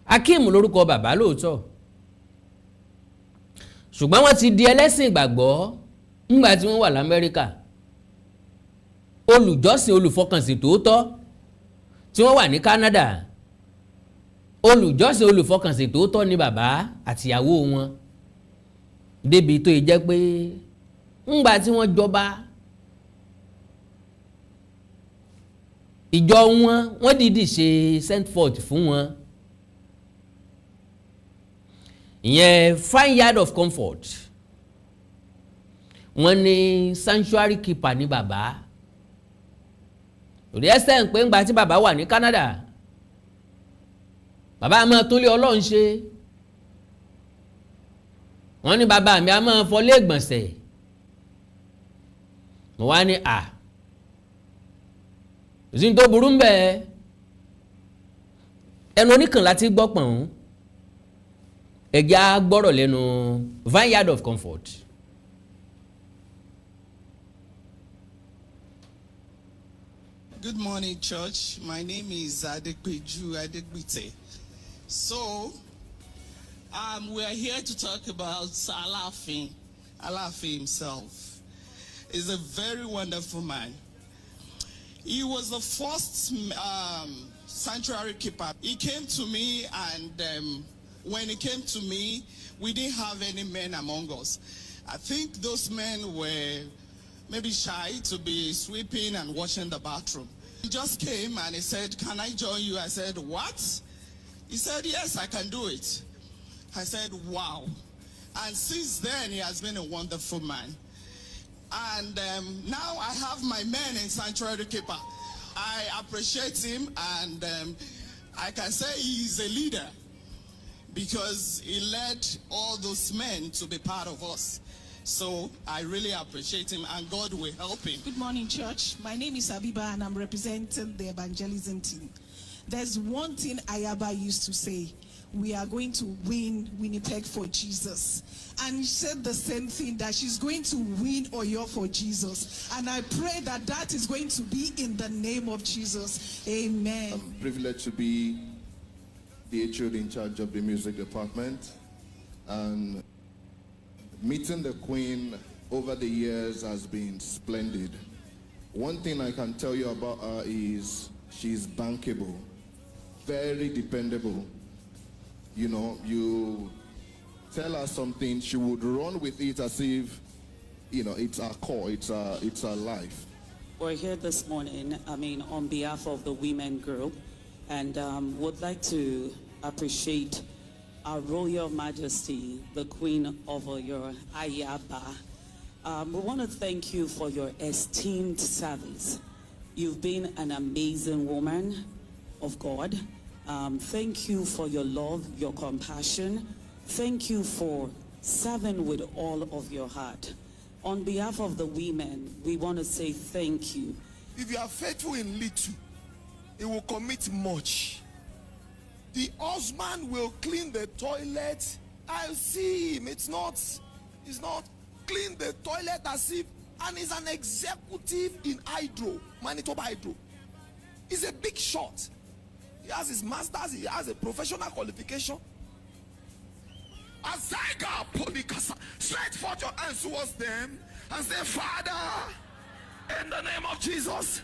Akeem lórúkọ bàbá lóòótọ́, ṣùgbọ́n wọ́n ti di ẹlẹ́sìn ìgbàgbọ́ ńgbà tí wọ́n wà l'Amẹ́ríkà. Olùjọ́sìn olùfọkànsìn tòótọ́ tí wọ́n wà ní Canada, olùjọ́sìn olùfọkànsìn tòótọ́ ni bàbá àtìyàwó wọn, débi tó yẹ jẹ́ pé ńgbà tí wọ́n jọba ìjọ wọn, wọ́n dìídì ṣe send forth fún wọn, ìyẹn Vineyard of Comfort. Wọ́n ní sanctuary keeper ní bàbá òde ẹsẹ̀ ń pé ńgbà tí bàbá wà ní Canada, bàbá máa tún lé Ọlọ́run ṣe. Wọ́n ní bàbá mi a máa fọlé ìgbọ̀nsẹ̀. Mo wá ní à òsì tó burú ń bẹ̀, ẹnu oníkàn láti gbọ́ pọ̀n. Ẹ̀já gbọ́rọ̀ lẹ́nu Vineyard of Comfort. Good morning, church. My name is Adepeju Adegbite. So, we are here to talk about Alaafin. Alaafin himself is a very wonderful man. He was the first sanctuary keeper. He came to me, and when he came to me, we didn't have any men among us. I think those men were maybe shy to be sweeping and washing the bathroom. He just came and he said, "Can I join you?" I said, "What?" He said, "Yes, I can do it." I said, "Wow." And since then, he has been a wonderful man. And now I have my men in Sanctuary Keeper. I appreciate him, and I can say he is a leader because he led all those men to be part of us. So I really appreciate him, and God will help him. Good morning, church. My name is Abiba, and I'm representing the evangelism team. There's one thing Ayaba used to say: we are going to win Winnipeg for Jesus. And she said the same thing, that she's going to win Oyo for Jesus. And I pray that that is going to be in the name of Jesus. Amen. I'm privileged to be the HOD in charge of the music department, and meeting the Queen over the years has been splendid. One thing I can tell you about her is she's bankable, very dependable. You tell her something, she would run with it as if it's her core, it's her life. We're here this morning, I mean, on behalf of the women group, and would like to appreciate Our Royal Majesty, the Queen of Oyo, Ayaba. We want to thank you for your esteemed service. You've been an amazing woman of God. Thank you for your love, your compassion. Thank you for serving with all of your heart. On behalf of the women, we want to say thank you. If you are faithful in little, he will commit much. The husband will clean the toilet. I see him. It's not clean the toilet as if, and he's an executive in Hydro, Manitoba Hydro. He's a big shot. He has his masters, he has a professional qualification. Azaiga Polikasa. Stretch forth your hands towards them and say, "Father, in the name of Jesus,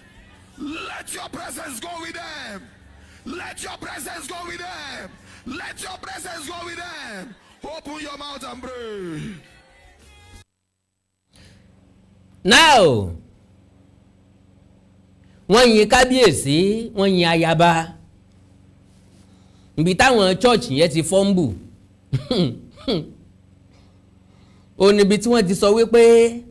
let your presence go with them. Let your presence go with them. Let your presence go with them." Open your mouth and pray. Now, wọ́n yin kábíyèsí, wọ́n yin ayaba. Ibi táwọn church yẹn ti fumble ó níbi tí wọ́n ti sọ wípé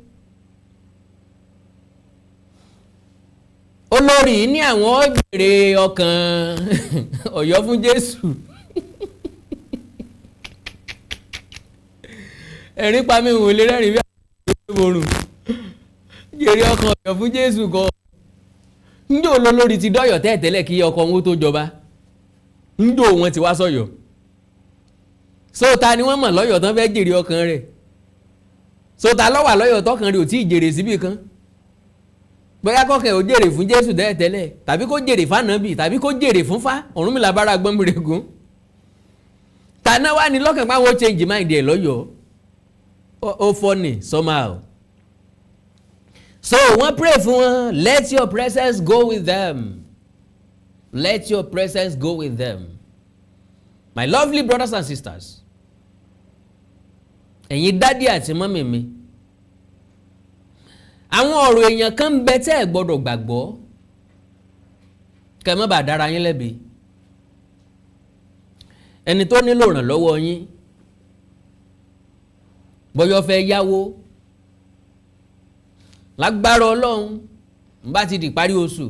olórí ní àwọn jèrè ọkàn Ọ̀yọ́ fún Jésù. Ẹ̀rín pa mí, wò lè rẹ́rìn bí àwọn òrùn jèrè ọkàn Ọ̀yọ́ fún Jésù kọ́. Njó olórí ti dọ́yọ̀ tẹ́ẹ̀tẹ́lẹ̀ kí ọkọ wọn tó jọba? Njó wọn ti wá sọ̀yọ̀ sóta ni wọ́n mọ̀ lọ́yọ̀ tán fẹ́ jèrè ọkàn rẹ̀? Sóta lọ́wà lọ́yọ̀ tọkàn rẹ̀ ò tí ì jèrè síbì kan? Bóyá kọ́kẹ́ ò jèrè fún Jésù tẹ́ẹ̀tẹ́lẹ̀, tàbí kó jèrè fánàbì, tàbí kó jèrè fún fá Ọ̀rúnmìlà bára gbọ́nmìrègún tàná wà ní lọ́kàn pé àwọn change mind ẹ̀ lọ́yọ̀ọ́. Ó funny somehow. So wọ́n pray fún wọn, "Let your presence go with them. Let your presence go with them." My lovely brothers and sisters, ẹ̀yin daddy àti mummy mi, àwọn ọ̀rọ̀ èèyàn kan ń bẹ tẹ́ ẹ̀ gbọ́dọ̀ gbàgbọ́, kẹ́ ẹ má bàa dára yín lẹ́bi. Ẹni tó nílò ìrànlọ́wọ́ yín, bọ́yọ̀ fẹ́ yáwó, lágbára Ọlọ́run, n bá ti di parí oṣù,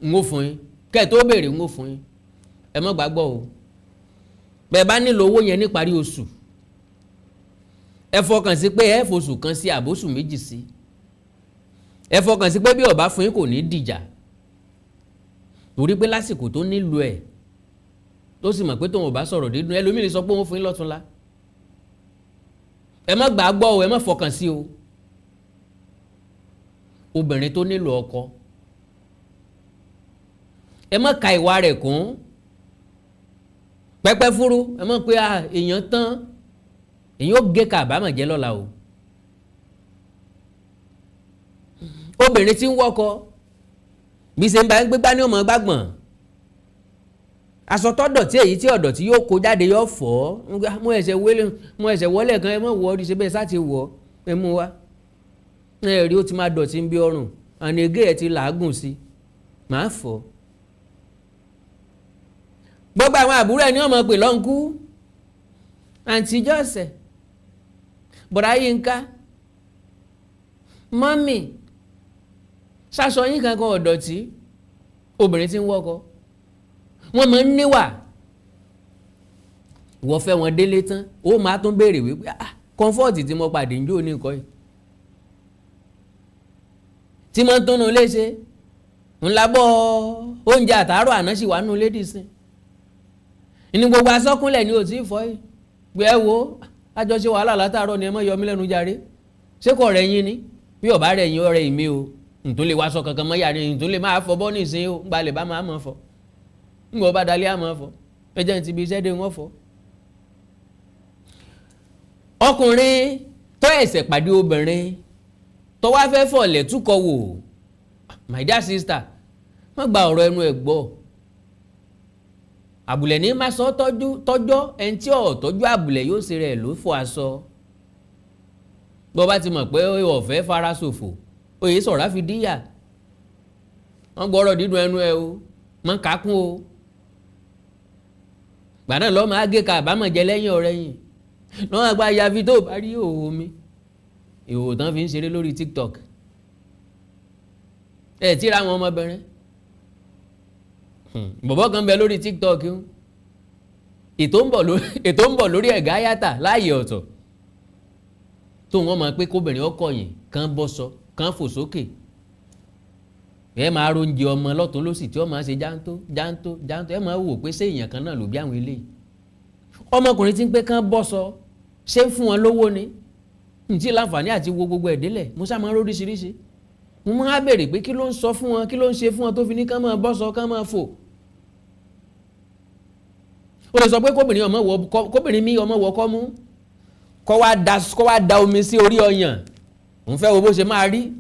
n ó fún yín, kẹ́ ẹ̀ tó béèrè, n ó fún yín. Ẹ má gbàgbọ́ o. Bẹ́ẹ̀ bá nílò owó yẹn ní parí oṣù, ẹ fọkàn sí pé ẹ foṣù kan sí, àbóṣù 2 sí. Ẹ fọkàn sí pé bí ó bá fún yín, kò ní dìjà, torí pé lásìkò tó nílò ẹ̀, tó sì mọ̀ pé tóun ò bá sọ̀rọ̀ dídùn, ẹlòmíì lè sọ pé òun fún yín lọ́túnla. Ẹ má gbà á gbọ́ o, ẹ má fọkàn sí o. Obìnrin tó nílò ọkọ, ẹ má ka ìwà rẹ̀ kún pẹ́pẹ́ fúru. Ẹ má pé èèyàn tán, èèyàn ó gé kàbámọ̀ jẹ́ lọ́la o. Obìnrin tí ń wọ́kọ, bí ṣe ń bá ń gbégbá ní ọmọ gbàgbọ̀n, aṣọ tọ́dọ̀tí, èyí tí ọ̀dọ̀tí yóò kó jáde, yóò fọ́. Mo ẹ̀ṣẹ̀ wọlé, mo ẹ̀ṣẹ̀ wọlé kan, ẹ mọ̀ wọ́ ọ́ ṣe bẹ́ẹ̀ sá ti wọ̀ ẹ mú wa ẹ rí, ó ti máa dọ̀tí ń bí ọrùn àní egé ẹ̀ ti làágùn sí, màá fọ́. Gbogbo àwọn àbúrò ẹ̀ ní ọmọ pè lọ́nkú, àǹtí Jọ́sẹ̀, bọ̀dá Yínká, mummy, sásọ yín kankan ọ̀dọ̀tí. Obìnrin tí ń wọ́kọ, wọ́n máa ń níwà. Ìwọ fẹ́ wọn délé tán, ó máa tún béèrè wípé, "Ah, comfort tí mo pàdé ń jó ní nǹkan yìí tí mo ń túnú léṣe ńlá bọ́, oúnjẹ àtàárọ̀ àná sì wà nù lédì sí ní gbogbo asọ́kúnlẹ̀ ni ò tí ì fọ́ yìí." Pé ẹ wo, àjọṣe wàhálà látàárọ̀ ni, ẹ mọ̀ yọ mí lẹ́nu jàre. Ṣé kò rẹ̀ yín ni? Bí ọ̀bá rẹ̀ yín, ọ̀rẹ́ mi o, ntún lè wá sọ kankan mọ́ yàrá, ntún lè máa fọ bọ́ nísìnyí o, gbalẹ̀ bá máa mọ̀ fọ, ńgbọ́ bá dalẹ́ àmọ́ fọ, ẹ jẹ́ ní ti bí iṣẹ́ dé wọ́n fọ. Ọkùnrin tó ẹ̀sẹ̀ pàdé obìnrin tó wá fẹ́ fọ̀lẹ̀ túkọ̀ wò, my dear sister, má gba ọ̀rọ̀ ẹnu ẹ̀ gbọ́. Àbùlẹ̀ ní má sọ tọ́jú tọ́jọ́. Ẹni tí ò tọ́jú àbùlẹ̀ yóò ṣe rẹ̀ ló fọ aṣọ. Bó bá ti mọ̀ pé ọ̀fẹ́ fara ṣòfò, oyè sọ̀rọ̀ fi díyà. Wọ́n gbọ́rọ̀ dídùn ẹnu ẹ o, mọ́ kákún o. Gbà náà lọ́ọ́ máa gé ka àbámọ̀ jẹ lẹ́yìn ọ̀rẹ́ yìí lọ́wọ́ àgbà yafi tó bá rí ìhòòhò mi, ìhòòhò tán fi ń ṣeré lórí TikTok. Ẹ tí ra àwọn ọmọbìnrin bọ̀bọ̀ kan bẹ lórí TikTok ń ètò ń bọ̀ lórí ẹ̀gá yàtà láàyè ọ̀tọ̀ tó wọ́n mọ̀ pé kóbìnrin ọkọ yìí kan bọ́ sọ kan fò sókè. Ẹ máa róúnjẹ ọmọ lọ́tún lọ́sì tí ó máa ṣe jáńtó jáńtó jáńtó. Ẹ máa wò pé ṣé èèyàn kan náà ló bí àwọn eléyìí? Ọmọkùnrin tí ń pé kán bọ́ sọ, ṣé ń fún wọn lówó ni? Ntí láǹfààní àti wo gbogbo ẹ̀ délẹ̀, mo sá máa ń róríṣiríṣi. Mo máa béèrè pé kí ló ń sọ fún wọn, kí ló ń ṣe fún wọn tó fi ní kán máa bọ́ sọ, kán máa fò? Ó lè sọ pé kóbìnrin ọmọ wọ, kóbìnrin mi ọmọ wọ kọ́ mú, kọ́ wá da omi sí orí ọyàn, òun fẹ́ wo bó ṣe máa rí.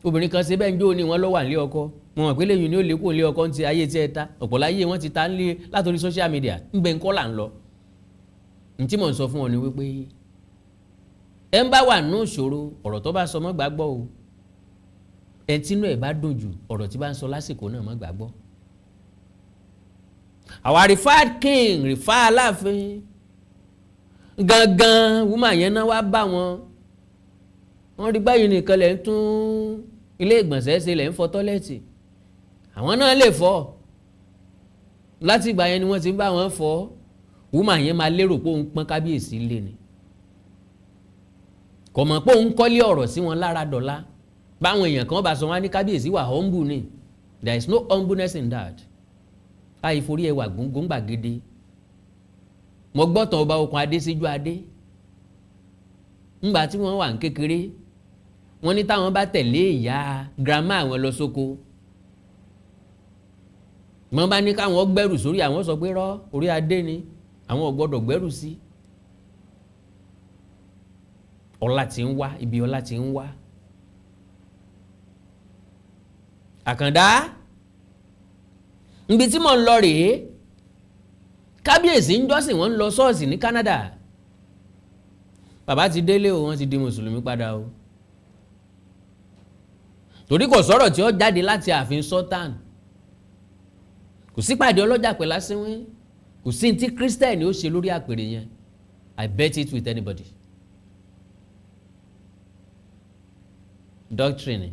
Obìnrin kan ṣe bẹ́ẹ̀ ń jó ní wọn lọ́wọ́ àlẹ́ ọkọ. Mo mọ̀ pé lẹ́yìn ni ó lè kó lé ọkọ ń ti ayé tí ẹ ta ọ̀pọ̀ láyé wọn ti ta ń lé látòrí social media ń bẹ. Ńkọ́ là ń lọ. Ntí mò ń sọ fún ọ ni wípé ẹ ń bá wà nù ìṣòro, ọ̀rọ̀ tó bá sọ, mọ́ gbàgbọ́ o. Ẹ tínú ẹ̀ bá dùn jù, ọ̀rọ̀ tí bá ń sọ lásìkò náà, mọ́ gbàgbọ́. Our revered king, revered Aláàfin gangan, woman yẹn náà wá bá wọn. Wọ́n rí báyìí nìkan lẹ̀ ń tún ilé ìgbọ̀nsẹ̀ ṣe, lẹ̀ ń fọ toilet, àwọn náà lè fọ. Láti ìgbà yẹn ni wọ́n ti ń bá wọn fọ. Woman yẹn máa lérò pé òun pọ́n kábíyèsí lé ni, kò mọ̀ pé òun kọ́lé ọ̀rọ̀ sí wọn lára dọ̀la. Báwọn èèyàn kan bá sọ wọn á ní kábíyèsí wà humble ni. There is no humbleness in that. Àìforí ẹwà gbóngbóng gbàgede. Mo gbọ́ tán, ọba okùn adé síjú adé ńgbà tí wọ́n wà ní kékeré, wọ́n ní táwọn bá tẹ̀lé ìyá grandma àwọn lọ sóko, wọ́n bá ní káwọn gbẹ́rù sórí, àwọn sọ pé rọ́ orí adé ni, àwọn ò gbọ́dọ̀ gbẹ́rù sí. Ọlá tí ń wá ibi, ọlá tí ń wá. Àkàndá, ibi tí mò ń lọ rèé. Kábíyèsí ń jọ́sìn, wọ́n ń lọ ṣọ́ọ̀ṣì ní Canada. Bàbá ti délé o, wọ́n ti di mùsùlùmí padà o, torí kò sọ̀rọ̀ tí ó jáde láti ààfin sultan, kò sípàdé ọlọ́jà pẹ̀lú asínwín, kò sí ní tí kírísítẹ́nì ó ṣe lórí àpèrè yẹn. I bet it with anybody. Doctrine,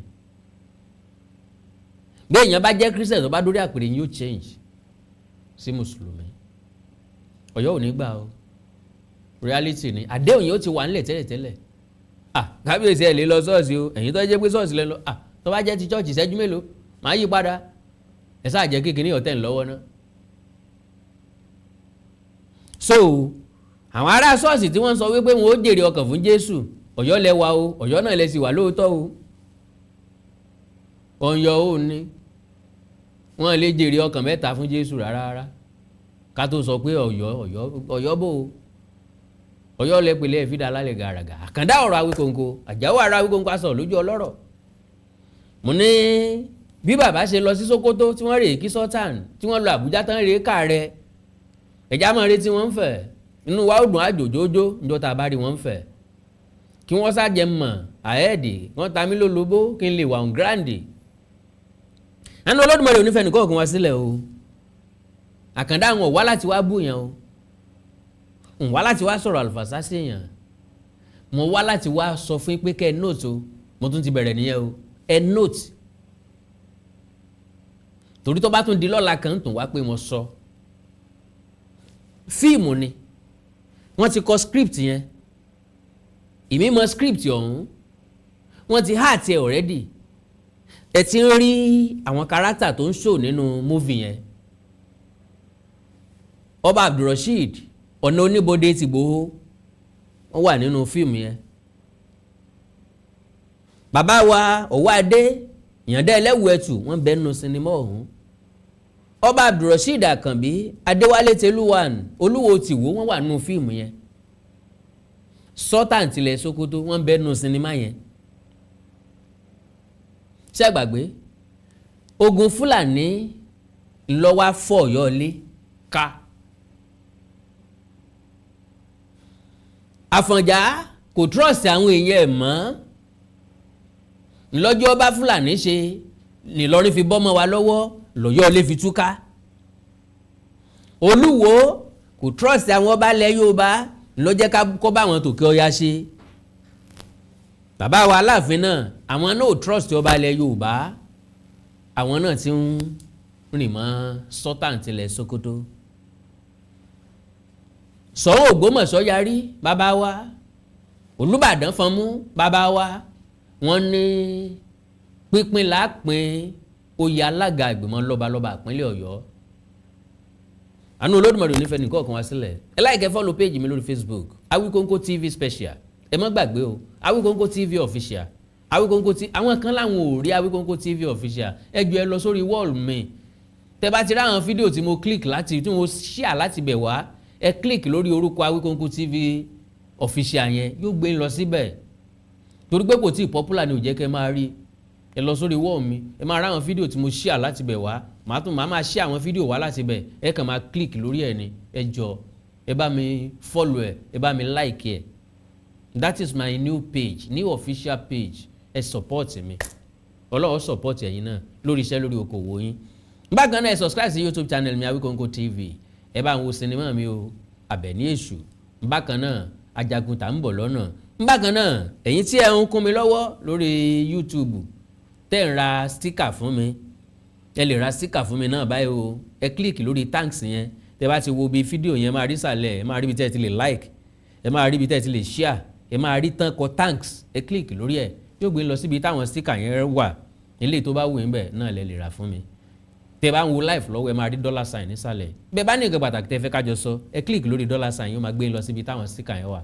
bí èèyàn bá jẹ́ kírísítẹ́nì tó bá dórí àpèrè yẹn, yóò change sí mùsùlùmí. Ọ̀yọ́ ò ní gbà o. Reality ni. Àdéhùn yìí ó ti wà nílẹ̀ tẹ́lẹ̀tẹ́lẹ̀. Ah, kábíyèsí, ẹ̀ lè lọ ṣọ́ọ̀ṣì o. Ẹ̀yin tó jẹ́ pé ṣọ́ọ̀ṣì lẹ́ lọ, ah, tó bá jẹ́ ti church, ìṣẹ́jú mélòó, màá yí padà. Ẹ sáà jẹ́ kékeré ọ̀tẹ̀ ńlọ́wọ́ náà. So àwọn ará ṣọ́ọ̀ṣì tí wọ́n sọ wípé wọn ó jèrè ọkàn fún Jésù, Ọ̀yọ́ lẹ wà o, Ọ̀yọ́ náà lẹ sì wà lóòótọ́ o. Ọ̀yọ́ ò ní wọ́n lè jèrè ọkàn mẹ́ta fún Jésù rárá rárá, ká tó sọ pé Ọ̀yọ́, Ọ̀yọ́, Ọ̀yọ́ bò ó. Ọ̀yọ́ lẹ pèlè ẹ̀fídà lálẹ́ gàràgà. Àkàndá ọ̀rọ̀ Awíkonko, àjáwó ara Awíkonko aṣọ lójú ọlọ́rọ̀. Mo ní bí bàbá ṣe lọ sí Sókótó tí wọ́n rèé kí sultan, tí wọ́n lọ Àbújá tán rèé káàrẹ̀, ẹ̀já máa retí wọ́n ń fẹ̀. Inú wa ó dùn àjòjójó níjọ́ tá a bá rí wọ́n ń fẹ̀. Kí wọ́n sájẹ mọ̀ àẹ́ẹ̀dì, wọ́n ta mí lólobó kí n lè wà on grande. Ẹnu Olódùmarè onífẹ̀ẹ́ nìkan òkun wá sílẹ̀ o. Àkàndá, àwọn ò wá láti wá bú yẹn o, ń wá láti wá sọ̀rọ̀ àlùfàṣà sí yẹn. Mo wá láti wá sọ fún yín pé kẹ́ ẹ note o. Mo tún ti bẹ̀rẹ̀ nìyẹn o. Ẹ note, torí tó bá tún di lọ́la kan tún wá pé mo sọ. Fíìmù ni wọ́n ti kọ script yẹn. Ìmí mọ script ọ̀hún, wọ́n ti act ẹ̀ already. Ẹ ti ń rí àwọn character tó ń show nínú movie yẹn. Ọba Abdulrasheed ọ̀nà oníbodè ti Ìgbòho, wọ́n wà nínú fíìmù yẹn. Bàbá wa Ọ̀wọ́ Adé Ìyàndá Ẹlẹ́wù Ẹ̀tù, wọ́n bẹ nínú sinimá ọ̀hún. Ọba Abdulrasheed Àkànbí Adéwálé Tẹlúwàn, Olúwo tìwó, wọ́n wà nínú fíìmù yẹn. Sultan tilẹ̀ Sokoto, wọ́n bẹ nínú sinimá yẹn. Ṣé àgbàgbé ogun Fúlàní ńlọ́wọ́ fọ́ Ọ̀yọ́ ilé ká? Àfọ̀njá kò trust àwọn èèyàn ẹ̀ mọ́ ńlọ́jọ́ ọba Fúlàní ṣe nìlọrin fi bọ́mọ wa lọ́wọ́, lọ́yọ́ ilé fi túká. Olúwo kò trust àwọn ọba ilẹ̀ Yorùbá, ńlọ́jẹ́ kó bá àwọn tòkè ọya ṣe. Bàbá wa Aláàfin náà, àwọn náà ò trust ọba ilẹ̀ Yorùbá. Àwọn náà ti ń rìn mọ́ sultan tilẹ̀ Sokoto. Ṣọ̀ún Ògbómọ̀ṣọ́ yarí, bàbá wa Olúbàdàn fọnmú, bàbá wa wọ́n ní Pínpín láàpín oyè alága ìgbìmọ̀ lọ́balọ́ba ìpínlẹ̀ Ọ̀yọ́. Àánú Olódùmarè ò ní fẹ́ nìkan kan wá sílẹ̀. Ẹ like, ẹ follow page mi lórí Facebook, Awikonko TV Special. Ẹ má gbàgbé o, Awikonko TV Official, Awikonko TV. Àwọn kan láwọn ò rí Awikonko TV Official. Ẹ jọ̀ọ́, ẹ lọ sórí wall mi. Tẹ bá ti rí àwọn fídíò tí mo click láti, tí mo share láti bẹ̀ wá, ẹ click lórí orúkọ Awikonko TV Official yẹn, yóò gbé ń lọ síbẹ̀. Torí pé kò tí ì popular ni ò jẹ́ kẹ́ máa rí. Ẹ lọ sórí wall mi, ẹ máa rí àwọn fídíò tí mo share láti bẹ̀ wá. Màá tún máa share àwọn fídíò wá láti bẹ̀. Ẹ kàn máa click lórí ẹ̀ ni. Ẹ jọ, ẹ bá mi follow ẹ, ẹ bá mi like ẹ. That is my new page, new official page. Ẹ support mi, Ọlọ́run support ẹ̀yin náà lórí iṣẹ́, lórí okòwò yín. Bákan náà, ẹ subscribe sí YouTube channel mi, Awikonko TV. Ẹ bá ń wo sinimá mi o, Àbẹ̀ní Èṣù. Bákan náà, Ajagunta ń bọ̀ lọ́nà. Bákan náà, ẹ̀yin tí ẹ ń kún mi lọ́wọ́ lórí YouTube, tẹ́ ń ra sticker fún mi, ẹ lè ra sticker fún mi náà báyìí o. Ẹ click lórí thanks yẹn. Tẹ́ bá ti wo bí fídíò yẹn, máa rí sàlẹ̀, ẹ máa rí ibi tẹ́ ẹ ti lè like, ẹ máa rí ibi tẹ́ ẹ ti lè share, ẹ máa rí tán kọ thanks. Ẹ click lórí ẹ, yóò gbé lọ síbi táwọn sticker yẹn wà. Eléyìí tó bá wù yín bẹ̀ náà lẹ lè rà fún mi. Tẹ́ bá ń wo live lọ́wọ́, ẹ máa rí dollar sign nísàlẹ̀. Bẹ́ẹ̀ bá ní nǹkan pàtàkì tẹ́ fẹ́ kájọ sọ, ẹ click lórí dollar sign, yóò máa gbé lọ síbi táwọn sticker yẹn wà.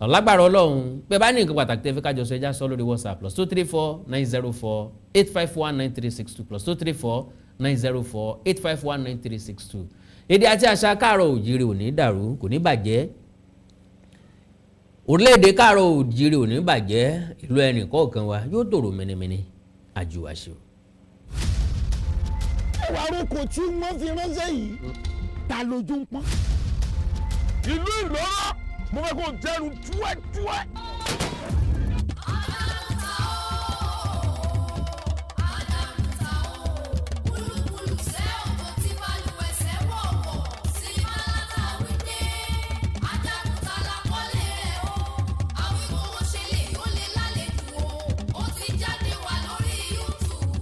Lágbára Ọlọ́run, bẹ́ẹ̀ bá ní nǹkan pàtàkì tẹ́ fẹ́ kájọ sọ, ẹ já sọ lórí WhatsApp, +234 904 851 9362, +234 904 851 9362. Èdè àti àṣà káàrọ̀ òjìrì ò ní dàrú, kò ní bàjẹ́. Orílẹ̀-èdè káàrọ̀ òjìrì ò ní bàjẹ́. Ìlú ẹnì kọ̀ọ̀kan wa yóò tòrò mẹ́nẹ́mẹ́nẹ́ àjùwàṣe. Ẹwà aróko tí wọ́n fi ránṣẹ́ yìí, ta lójú ń pọ́n? Ìlú Ìlọ́rọ̀, mo fẹ́ kó jẹ́nu túẹ́túẹ́. Kúlúkúlù sẹ́ òjò tí balùwẹ̀ sẹ́ wọ̀wọ̀. Sinimá látàwídé. Ajagunta làkọ́lé rẹ̀ o. Awíkówó ṣe lè yóò lè lálejò o. Ó ti jáde wá lórí YouTube.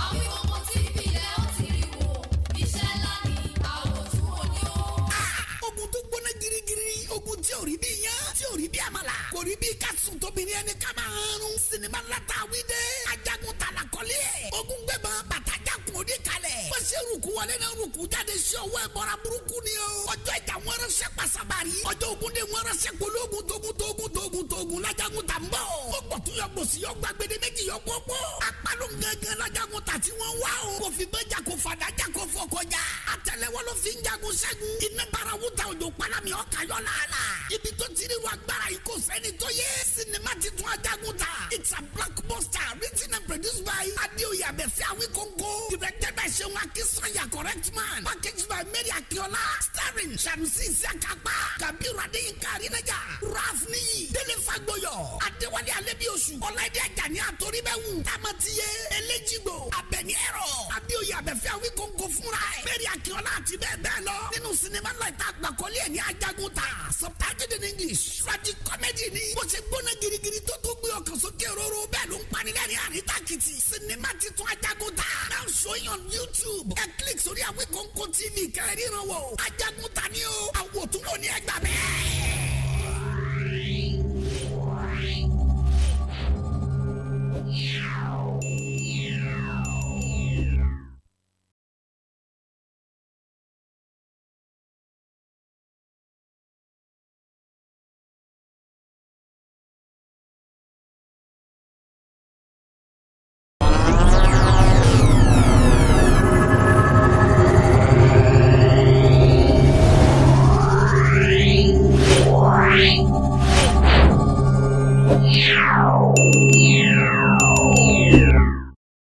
Awíkówó TV lẹ́ ó ti rí wò. Iṣẹ́ ńlá ni àwòtún òní o. Ogun tó gbóná girigiri, ogun tí ò rí bí iyán, tí ò rí bí àmàlà, kò rí bí kásùn tóbìnrin ẹni ká máa rún. Sinimá látàwídé, Ajagun ta làkọ́lé ẹ̀. Ogun gbẹ̀bọ̀n bàtàjà kun òní kalẹ̀. Bó ṣe rúkú wọlé náà, rúkú jáde sí ọwọ́ ẹ̀ bọ́ra burúkú ni o. Ọjọ́ ìjà wọn ránṣẹ́ pàṣàbàrí, ọjọ́ ogun dé wọn ránṣẹ́ pológun tógun tógun tógun tógun. Lájagun ta ń bọ̀. Ó pọ̀ tún yọ gbòsì, yọ gbàgbede méjì, yọ pọ́pọ́. Apálọ̀ gangan lájagun ta tí wọ́n wá o. Kò fi bẹ́jà, kò fàdájà, kò fọkọjà. Àtẹ́lẹwọ́ ló fi ń jagun ṣẹ́gun. Iná bara wuta, òjò palami, ọkà yọ làálà. Ibi tó ti rí wa agbára yìí, kò sẹ́ni tó yẹ. Sinimá titun Ajagun ta, it's a blockbuster, written and produced by Adeoye Abẹ́fẹ́ Awikonko, directed by Seun Akínsanya, correct man, packaged by Mary Akiola, starring Sanusi Isiakapa, Kabiru Adéyínká Arinaja, Ralph Niyi, Délé Fagboyọ, Adéwálé Alẹ́bíoṣù, Ọláìdé Ajani, Àtòríbẹ̀wù, Tamatiye Eléjìgbò, Abẹ́ni Ẹ̀rọ, Adeoye Abẹ́fẹ́ Awikonko fúnra ẹ̀, Mary Akiola àti bẹ́ẹ̀ bẹ́ẹ̀ lọ. Nínú sinimá náà ìta àgbàkọ́lé ẹ̀ ní Ajagun ta, subtitled in English, tragic comedy ni. Bó ṣe gbóná girigiri tó tó gbé ọkàn sókè róró, bẹ́ẹ̀ ló ń panilẹ́rìn àríntàkìtì. Sinimá titun Ajagun ta now showing on YouTube. Ẹ click sórí Awikonko TV kẹrin wò. Ajagun ta ni o, àwòtún ní ẹgbàá bẹ́ẹ̀. Yeah.